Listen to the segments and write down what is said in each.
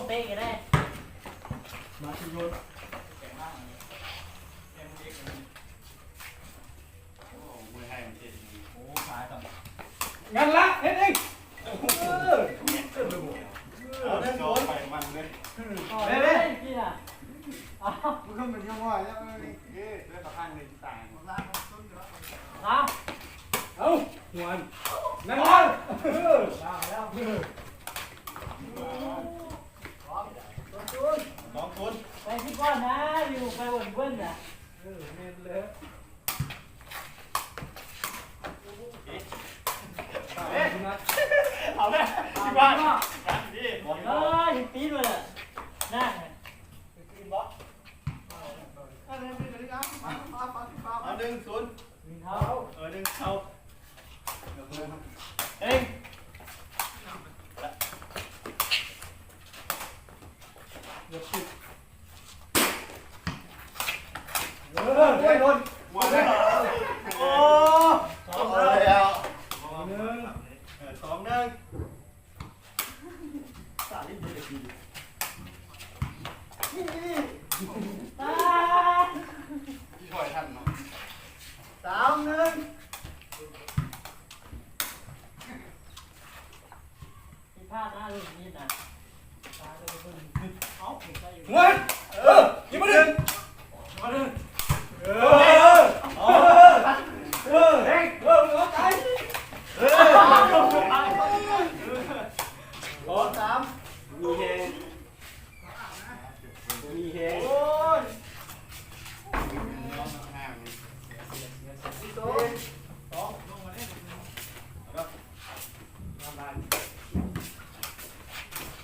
ເຕະກໍໄດ້ ມາທີ່ລົດ ງານລະ ເຮັດເອງ ເອີ ເອົາເດີ ໄປມັນເລີຍ ເດ້ ເດ້ ນີ້ນະ ເອົາ ມັນກໍເປັນຈັ່ງວ່າ ເອີ ເດີ ປະທານເລີຍ ຕາຍ ເອົາ ເອົາ ຫົວ ນັ້ນລະ ເອີ ສອງສູນ ໄປທີ່ກ່ອນນະ ຢູ່ໄປເບິ່ງເພິ່ນນະ ເອີ ແມ່ນແລ້ວ ເອົາແລ້ວ ທີ່ບ້ານ ເອີ ເຮັດຕີນໄວ້ແລ້ວ ນັ້ນ ເອົາ ໜຶ່ງສູນ ໜຶ່ງເທົ່າ ເອີ ໜຶ່ງເທົ່າ ເອັງ ເອີ ໂອ້ຍ ໂດນ ໂອ້ ສອງແລ້ວ ໜຶ່ງ ເອີ ສອງໜຶ່ງ ສາມໜຶ່ງ ທີ່ຊ່ອຍທັນເນາະ ສາມໜຶ່ງ ທີ່ຜ່ານມາເລື່ອງນີ້ນະ ເອົາ ເອີ ຍິງມາເດີ ມາເດີ ເອີ ເອີ ເອີ ເອີ ເອີ ເອີ ເອີ ເອີ ເອີ ສອງ ສາມ ມີແຮງ ມີແຮງ ໂອ້ຍ ສອງ ເ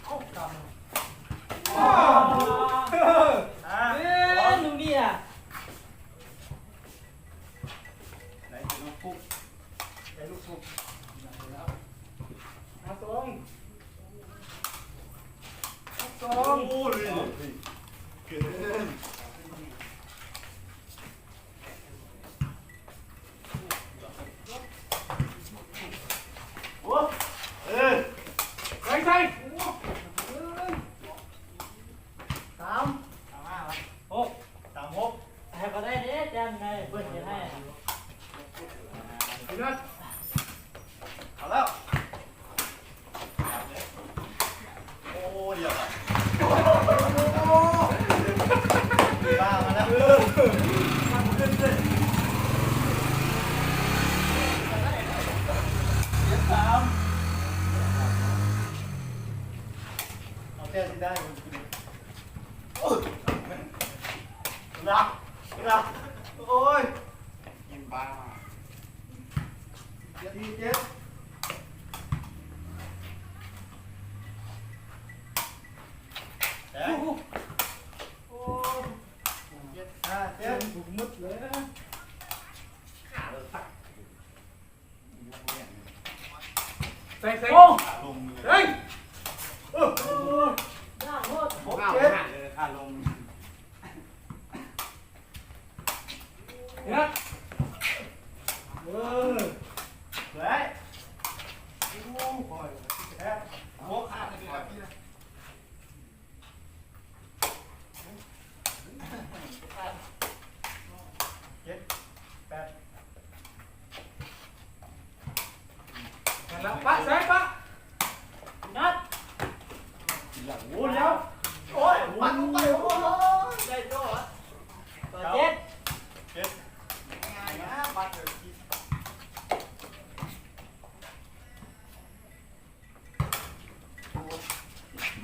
ອົາ ກຳ ເອີ ລູກນີ້ນະ ໄດ້ລູກຟຸກ ໄດ້ລູກຟຸກ ມາ ສອງ ສອງ ໂອ້ຍ ເກີນ ໂອ້ ເອີ ໃສ່ ໃສ່ ສາມ ຫົກ ສາມຫົກ ໃຫ້ກໍໄດ້ເດ້ ແຕ້ມໃຫ້ເພິ່ນເຮັດໃຫ້ ເອົາແລ້ວ ໂອ້ ດຽວ ບ້າມາແລ້ວ ເອີ ເຈັດສາມ ເອົາແຕ້ມຊິໄດ້ ໂອ້ຍ ນະ ນະ ໂອ້ຍ ກິນປາ ເຈັດ ເຈັດ ເຈັດ ຫ້າ ເຈັດ ໝົດແລ້ວ ໃສ່ ໃສ່ ໂອ້ ເຮີ້ຍ ເອີ ຫົກ ເຈັດ ເອີ ສວຍ ໂອ້ຍ ແປດ ຫົກ ເຈັດ ແປດ ນັ້ນລະ ປະ ໃສ່ ປະ ນັດ ໂອ້ ດຽວ ໂອ້ຍ ປັດລົງໄປ ໂອ້ຍ ໄດ້ໂຕ ເກົ້າ ເຈັດ ເຈັດ ງ່າຍໆນະ ປັດເລີຍ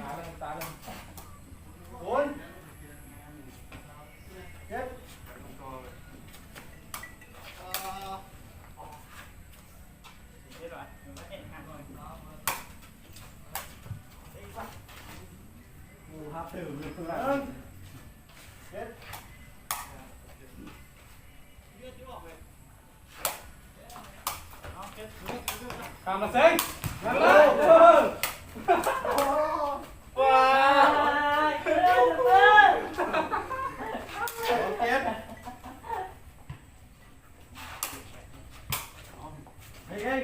ຕາເລີ່ມ ຕາເລີ່ມ ໂອ້ຍ ເຈັດ ໂອ້ ຮັບເຕີມເລີຍເພື່ອນ ເຈັດ ຕາມມາເຊັງ ນັ້ນແຫຼະ ເອີ ວ້າຍ ເອີ ເອີ ເຈັດ ເຮັດ ເຮັດ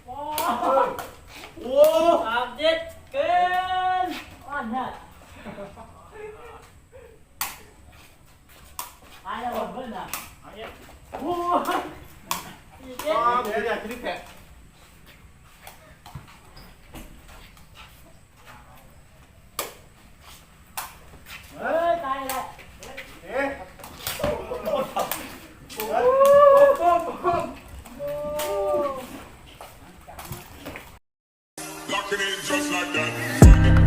ໂອ້ ໂອ້ ສາມເຈັດ ເກີນ ອ່ອນ ຕາຍແລ້ວເບິ່ງນະ ເອົາອີກ ໂອ້ຍ ອີກ ອໍ ເດີ ເດີ ຄລິບແພກ ເອີ ຕາຍແລ້ວ ເອີ Locking in just like that.